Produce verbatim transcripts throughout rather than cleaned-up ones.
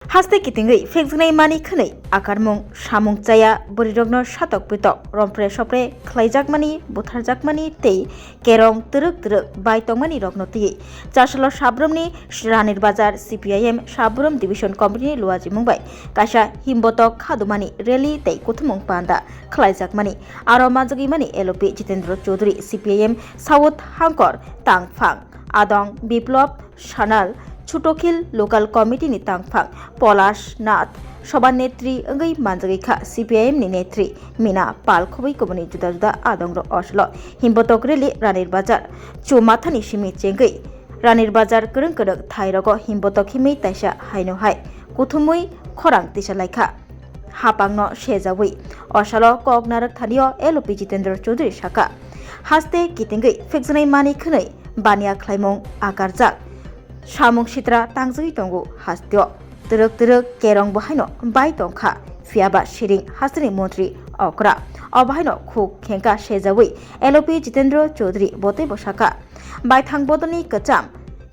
Haste kitingwi phekjaknai mani khwnwi akarmung, samung chaya, bwrwirokno satok pitok, rompre sopre khlaijakmani, butharjakmani tei kerong twrwk twrwk bai tongmani rokno twiwi Chasalo Sabrum ni Ranir Bazar C P I M Sabrum Division Committee ni luajimung bai kaisa himbotok khadumani rally tei kuthumung panda khlaijakmani. Aro manjagwi mani L O P Jitendra Chaudhary, C P I M South Hangkor tangphang, Adong Biplop Sanal, Chutokhil Local Committee ni tangphang Polash Nath, Sobhanetri wngwi manjagwi kha C P I M ni netri Mina Pal khobwi kubuni juda juda adongrok oslo himbotok rally Ranir Bazar Chumathani simi chengwi Ranir Bazar kwrwng kwrwng thairogo himbotok himwi taisa haino hai kuthumwi khorang tisa laikha. Hapangno sejawi osalo kok narwk thanio L O P Jitendra Chaudhary saka, haste kitingwi phekjaknai mani khwnwi baniya khlaimung akarjak. Samung sitra tangjagwi tongo hasteo. Twrwk twrwk kerong bo haino bai tongkha. Phiyaba siring hasteni montri okra obo haino khuk khengka sejawi L O P Jitendra Chaudhary botei bo saka. Baithang bodolni kwcham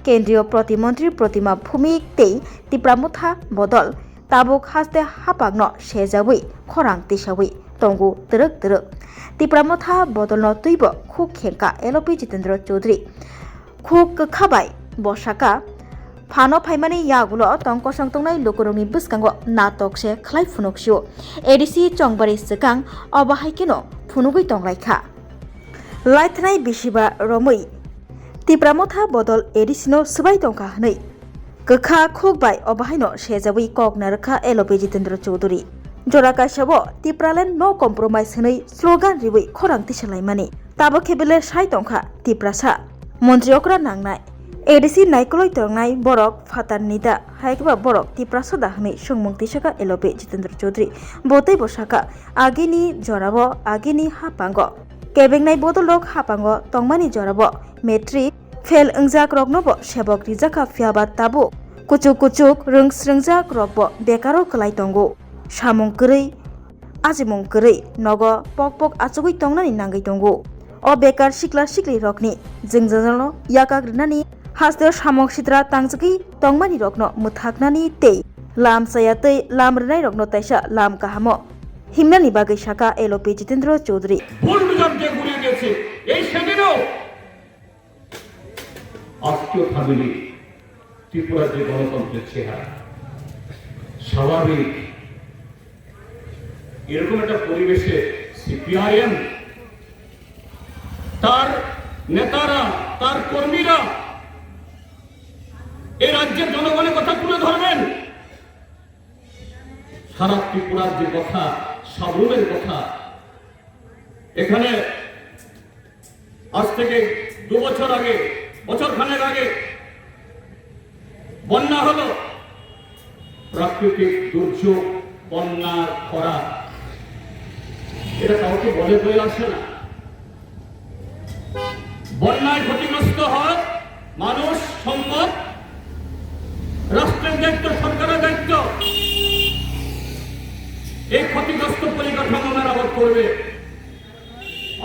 Kendriyo Protimontri Protima Bhumik tei Tipra Motha bodol tabuk haste hapangno sejawi khorang tisawi tongo twrwk twrwk. Tipra Motha bodolno twibo khuk khengka L O P Jitendra Chaudhary. Khuk kwkha bai bo saka, phano phaimani yagulo tong kosong tongnai lukurokni bwskango natok se khlai phunuk sio. A D C Chongbari swkang obo hai kheno phunugwi tonglaikha. Laithanai bisiba romwi Tipra Motha bodol A D C no swbai tongkha hwnwi kwkha khuk bai obo haino sejawi kok narwkha L O P Jitendra Chaudhary. Jora kaisabo Tipraland no compromise hwnwi slogan riwi khorang tisalaimani. Tabuk khe bele sai tongkha Tiprasa. Montri okra nangnai. A D C naikolwi tongnai borok phatar nida, hai khe ba borok Tiprasa da hwnwi swngmung tisaka L O P Jitendra Chaudhary. Bo teibo saka, agini jorao, agini hapango kebengnai bodolrok hapango tongmani jorao matric fail wngjak roknobo sebok rijakha, phiyaba tabuk kuchuk kuchuk rwng srwngjak rokbo bekaro kwlai tongo. Samung kwrwi, ajimung kwrwi nogo pok pok achugwi tongnani nangwi tongo. O bekar sikla sikli rokni jwngjalno yakak rwnani hasteo samung sitra tangjagwi tongmani rokno mwthaknani tei lam chaya tei lam rwnai rokno taisa lam kahamo himnani bagwi saka L O P Jitendra Chaudhary. ভুল বুঝার যে ঘুরিয়ে দিয়েছে, এই সেদিনও আজকেও থামেনি ত্রিপুরার যে গণতন্ত্রের চেহারা। স্বাভাবিক, এরকম একটা পরিবেশে সিপিআইএম, তার নেতারা, তার কর্মীরা এই রাজ্যের জনগণের কথা তুলে ধরবেন। সারা ত্রিপুরার যে কথা, সাবরুমের কথা, এখানে আজ থেকে দু বছর আগে, বছর খানেক আগে বন্যা হলো, প্রাকৃতিক দুর্যোগ, বন্যা, খরা, এটা কাউকে বলে বয়ে আসে না। বন্যায় ক্ষতিগ্রস্ত হয় মানুষ, সম্পদ, রাষ্ট্রের দায়িত্ব, সরকারের দায়িত্ব এই ক্ষতিগ্রস্ত পরিকাঠামো মেরামত করবে।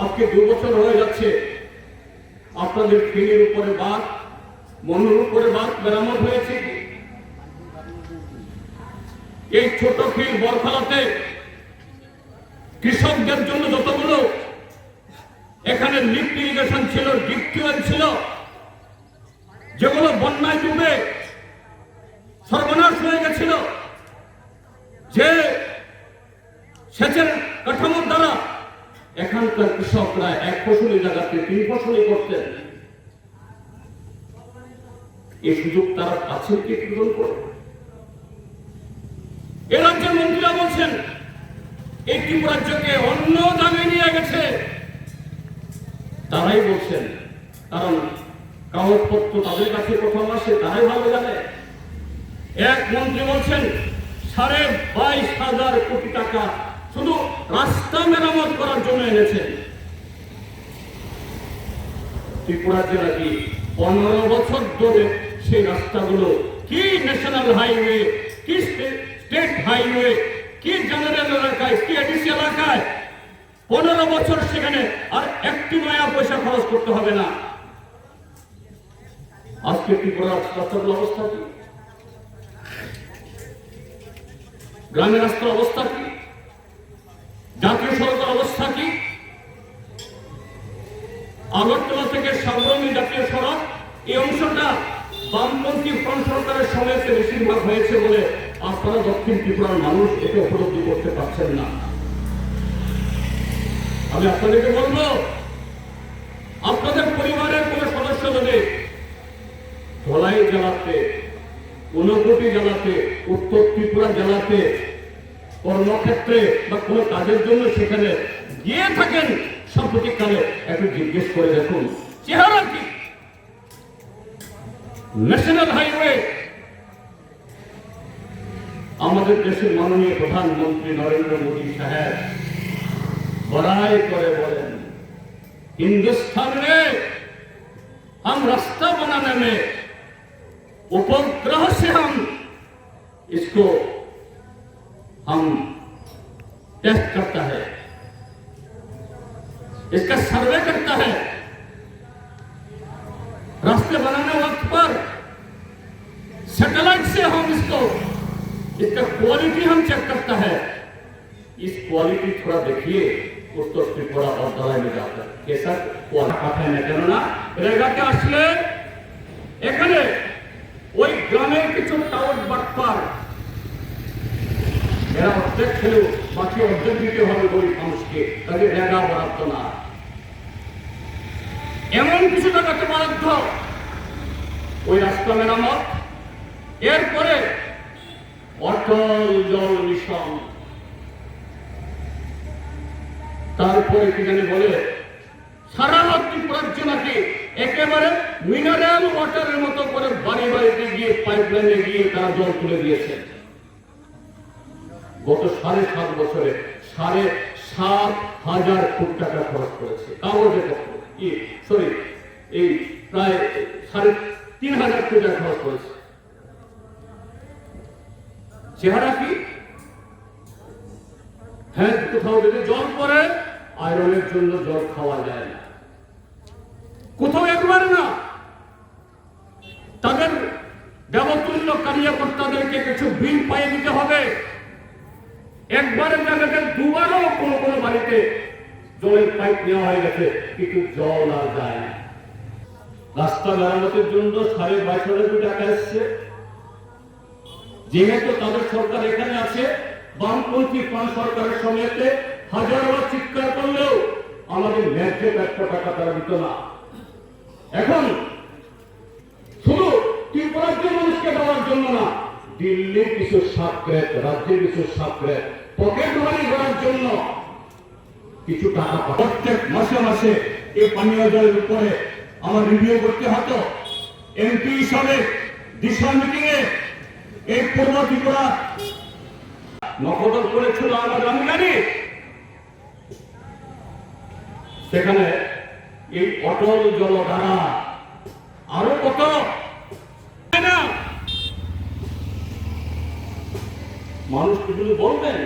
আজকে দু বছর হয়ে যাচ্ছে, আপনাদের ফেনীর উপরে বাঁধ, মনুর উপরে বাঁধ মেরামত হয়েছে কি? এই ছোট ফিল বরখলাতে কৃষকদের জন্য যতগুলো এখানে লিফট ইরিগেশন ছিল, ডিপ টিউবওয়েল ছিল, যেগুলো বন্যায় ডুবে সর্বনাশ হয়ে গেছিল, যে সেচের কাঠামোর দ্বারা এখানকার কৃষকরা এক ফসলি জায়গাতে তিন ফসলি করতেন, এই সুযোগ তারা পাচ্ছেন কি একটু করে? এ রাজ্যের মন্ত্রীরা বলছেন এই ত্রিপুরাজ্যকে অন্য দামে নিয়ে গেছে, তারাই বলছেন, কারণ কাগজপত্র তাদের কাছে প্রথম আসে, তারাই ভালো জানে। এক মন্ত্রী বলছেন সাড়ে বাইশ হাজার কোটি টাকা শুধু রাস্তা মেরামত করার জন্য এনেছেন। ত্রিপুরাতে নাকি পনেরো বছর ধরে সেই রাস্তাগুলো, কি ন্যাশনাল হাইওয়ে, কি স্টে-, স্টেট হাইওয়ে, কি জেনারেল এলাকায়, কি এডিসি এলাকায় পনেরো বছর সেখানে আর একটি নয়া পয়সা খরচ করতে হবে না। আজকে ত্রিপুরার রাস্তার অবস্থা কি? গ্রামের রাস্তার অবস্থা কি? জাতীয় সড়কের অবস্থা কি? আগরতলা থেকে সাবরুমে জাতীয় সড়ক, এই অংশটা বামপন্থী ফ্রন্ট সরকারের সময়তে বেশিরভাগ হয়েছে বলে আপনারা দক্ষিণ ত্রিপুরার মানুষ এটা উপলব্ধি করতে পারছেন না। আমি আপনাদেরকে বলবো, আপনাদের পরিবারের কোনো সদস্য যদি ধলাই জেলাতে, ঊনকোটি জেলাতে, উত্তর ত্রিপুরা জেলাতে কর্মক্ষেত্রে বা কোনো কাজের জন্য সেখানে গিয়ে থাকেন, সাম্প্রতিককালে একটু জিজ্ঞেস করে দেখুন, চেহারা কি? ন্যাশনাল হাইওয়ে, আমাদের দেশের মাননীয় প্রধানমন্ত্রী নরেন্দ্র মোদী সাহেব বড়াই করে বলেন, "हिंदुस्तान में हम रास्ता बनाने में उपग्रह से हम इसको हम टेस्ट करता है, इसका सर्वे करता है, रास्ते बनाने वक्त पर सैटेलाइट से हम इसको, इसका क्वालिटी हम चेक करता है।" इस क्वालिटी थोड़ा देखिए, उत्तर त्रिपुरा और दलाई में जाकर कैसा क्वालिटी পাঠায় না, কেননা রেগাতে আসলে এখানে ওই গ্রামের কিছু টাউট বাটপার, এরা অর্ধেক খেলেও বাকি অর্ধেক দিতে হবে গরিব মানুষকে, তাদের রেগা বরাদ্দ না। এমন কিছু টাকাতে বরাদ্দ ওই রাস্তা মেরামত, এরপরে অটল জল মিশন, তারপরে কি জানি বলে, সারা ত্রিপুরাজ্য নাকি একেবারে মিনারেল ওয়াটারের মতো করে বাড়ি বাড়িতে গিয়ে পাইপলাইনে গিয়ে তারা জল তুলে দিয়েছে। গত সাড়ে সাত বছরে সাড়ে সাত হাজার কোটি টাকা খরচ করেছে কাগজে পত্র, ই সরি, এই প্রায় সাড়ে তিন হাজার কোটি টাকা খরচ করেছে। চেহারা কি? হ্যাঁ, কোথাও যদি জল পড়ে, আয়রনের জন্য জল খাওয়া যায় না, কোথাও একবার না। তাদের দেবতুল্য কার্যকর্তাদেরকে কিছু বিল পাইয়ে দিতে হবে। একবারের জায়গাতে দুবারও কোনো কোনো বাড়িতে জলের পাইপ নেওয়া হয়ে গেছে, কিন্তু জল আর যায় না। রাস্তা মেরামতের জন্য সাড়ে বাইশ হাজার কোটি টাকা এসছে। যেহেতু তাদের সরকার এখানে আছে, বামপন্থী ফ্রন্ট সরকারের সময়তে হাজারবার চিৎকার করলেও আমাদের ন্যায্য প্রাপ্য টাকা তারা দিত না। এখন শুধু ত্রিপুরাজ্যের মানুষকে দেওয়ার জন্য না, দিল্লির কিছু সাবগ্রেড, রাজ্যের কিছু সাবগ্রেড পকেট মানি করার জন্য কিছু টাকা পাঠায়। প্রত্যেক মাসে মাসে এই পানীয় জলের উপরে আমার রিভিউ করতে হতো। এমপি হিসাবে দিশা মিটিং এ এই পূর্ব ত্রিপুরা নকদল করেছিল আমার আমি জানি। সেখানে এই অটল জলধারা আরো কত, তাই না? মানুষ কিছু বলবেন।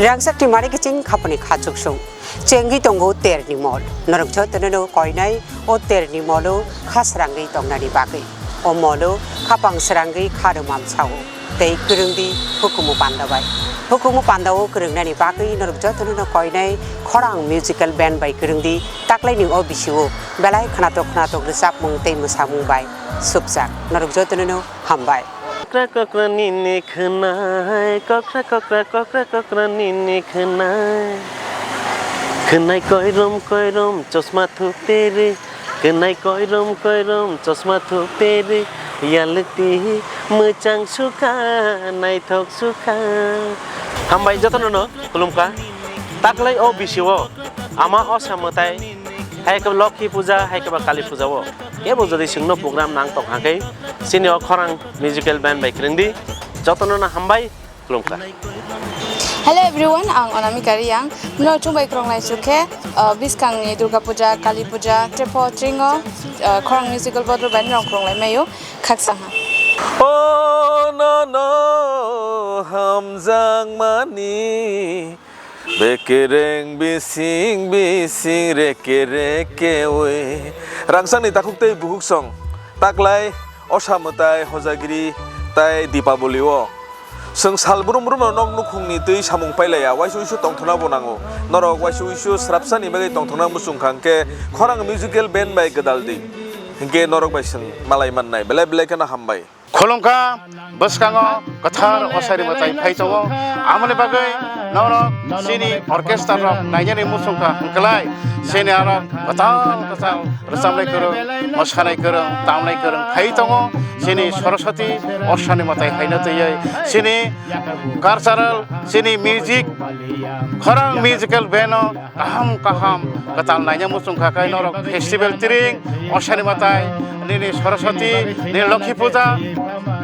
Rangchak ni mari kiching khapani khachuksung. Chengwi tongo terni mol. Norok jotono no koinai o terni molo kha srangwi tongnani bagwi. O molo khapang srangwi kha rwmam sao. Tei kwrwngdi hukumu panda bai. Hukumu panda o kwrwngnani bagwi norok jotono no koinai khorang musical band bai kwrwngdi taklaini o bisio belai khnatok khnatok rwchapmung tei mwsamung bai supjak. Norok jotono no hambai. Kokra kokra nini khwnai, kokra kokra kokra kokra nini khwnai. Khwnai koirom koirom chosma thupere, khwnai koirom koirom chosma thupere, yalti mwchang sukha, naithok sukha. Hambai jotono no khulumkha. Taklai o bisio ama osa mwtai, hai khe Lokhi puja, hai khe Kali puja o. Kebo jodi chwngno program nang tong hakhe, chini o khorang musical band bai kwrwngdi, jotono no hambai, khulumkha. Hello everyone, ang Onamika Riyang. Mno chumbai krong lai chukhe, uh, biskang ni Durga Puja, Kali Puja, Trepo Tringo, uh, khorang musical bodol bai nrong krong lai mayo, khaksa ha. O no no hamjak mani. Bekereng bising bising reke reke oi. Rangchakni takhuk tei bukhuk song. Taklai osa mwtai hojagiri Tai Dipaboli o chwng sal brum brum no nok nukhung ni twi samung pailaiya, waisa uisu tongthokna bo nango. Norok waisa uisu srapsa ni bagwi tongthokna muchung kha, hwnkhe khorang musical band bai gwdal di, hwnkhe norok bai chwng malai mannai. Belai belai kheno hambai. Khulumkha, bwskango kwthar osari mwtai phai tongo. Amoni bagwi norok chini orchestra rok nainani muchung kha hwnkhlai, chini aro kwtal kwtal rwchabnai kwrwng, mwsanai kwrwng, tamnai kwrwng phai tongo. Chini Saraswati osani mwtai haino twiwi chini cultural, chini music, khorang musical band o kaham kaham kwtal naina muchung kha khe norok festival tiring, osani mwtai, nini Saraswati, nini Lokhi Puja,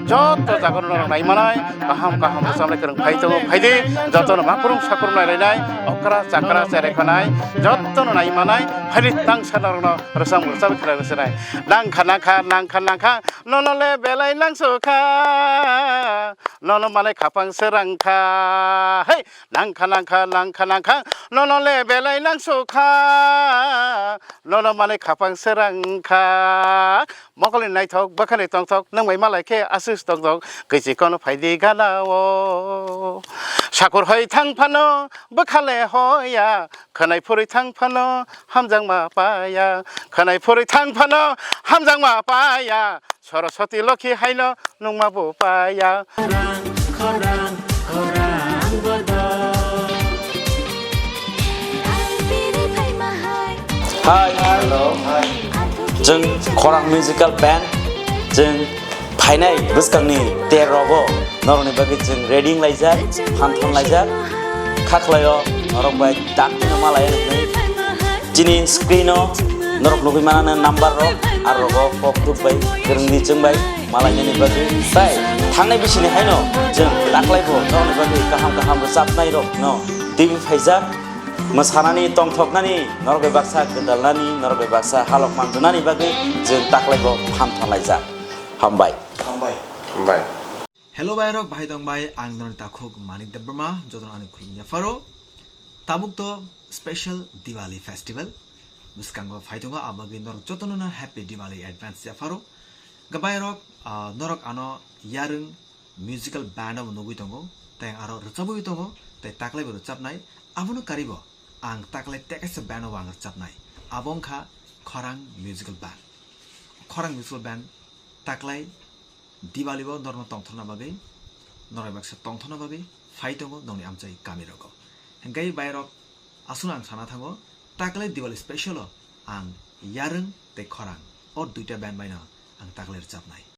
joto jaga norok nai manai, kaham kaham rwchabnai kwrwng phai tongo, phaidi jotono makrung sakrung nai lainai, okra chakra cherai khanai, jotono nai manai, phaidi tangsa norokno rwchap rwchap khlai rwchabnai. Nangkha nangkha nangkha nangkha, nono le belai nangsukha, nono manai khapang srangkha. Hey! Nangkha nangkha nangkha nangkha, nono le belai nangsukha, nono manai khapang srangkha. Mokolni naithok bwkhani tongthok, nwng bai malai khe aswk tongthok, kwichi kono phaidi gana o. Sakur hai thang phano bwkha le hoya, khwnai phurwi thang phano hamjakma paya, khwnai phurwi thang phano hamjakma paya. Saraswati Lokhi haino nungma bo paya. Khorang, khorang, khorang bodo. Hi. Hello. Hi. Chwng Khorang Musical Band, chwng phainai bwskangni ter rogo norokni bagwi chwng ready wnglaijak, phan thon laijak, khaklaio norok bai dakti no malai rwgwi. Chini screen o norok nugwi manana number rok, aro rogo kok tuk bai, kwrwngni chwng bai malainani bagwi. Tai thangnai bisini haino chwng taklai bo norokni bagwi kaham kaham rwchapnai rok no twi phaijak. Mwsanani, tongthoknani, norok bai baksa gwdalnani, norok bai baksa halok manjwnani bagwi chwng taklai bo phan thon laijak. Hambai. Hambai. Hambai. Hello bai rok, bahai tong bai, ang norok takhuk Manik Debbarma, jotono ani khulumya pharo. Tabuk to special Diwali festival bwskango phai tongo, abagwi norok jotono no happy Diwali advance ya pharo. Gabai rok, ah, norok ano yarwng musical band o nugwi tongo, tei aro rwchabwi tongo, tei taklai bo rwchabnai, abono karibo ang taklai tekesa band o ang rwchabnai, abo wngkha Khorang Musical Band. Khorang Musical Band taklai Diwali o norokno tongthokna bagwi, norok baksa tongthokna bagwi phai tongo nokni amchai kami rogo. Hingke bai rok aswkno ang sana thango, taklai Diwali special o ang yarwng tei khorang o duita band bai no ang taklai rwchabnai.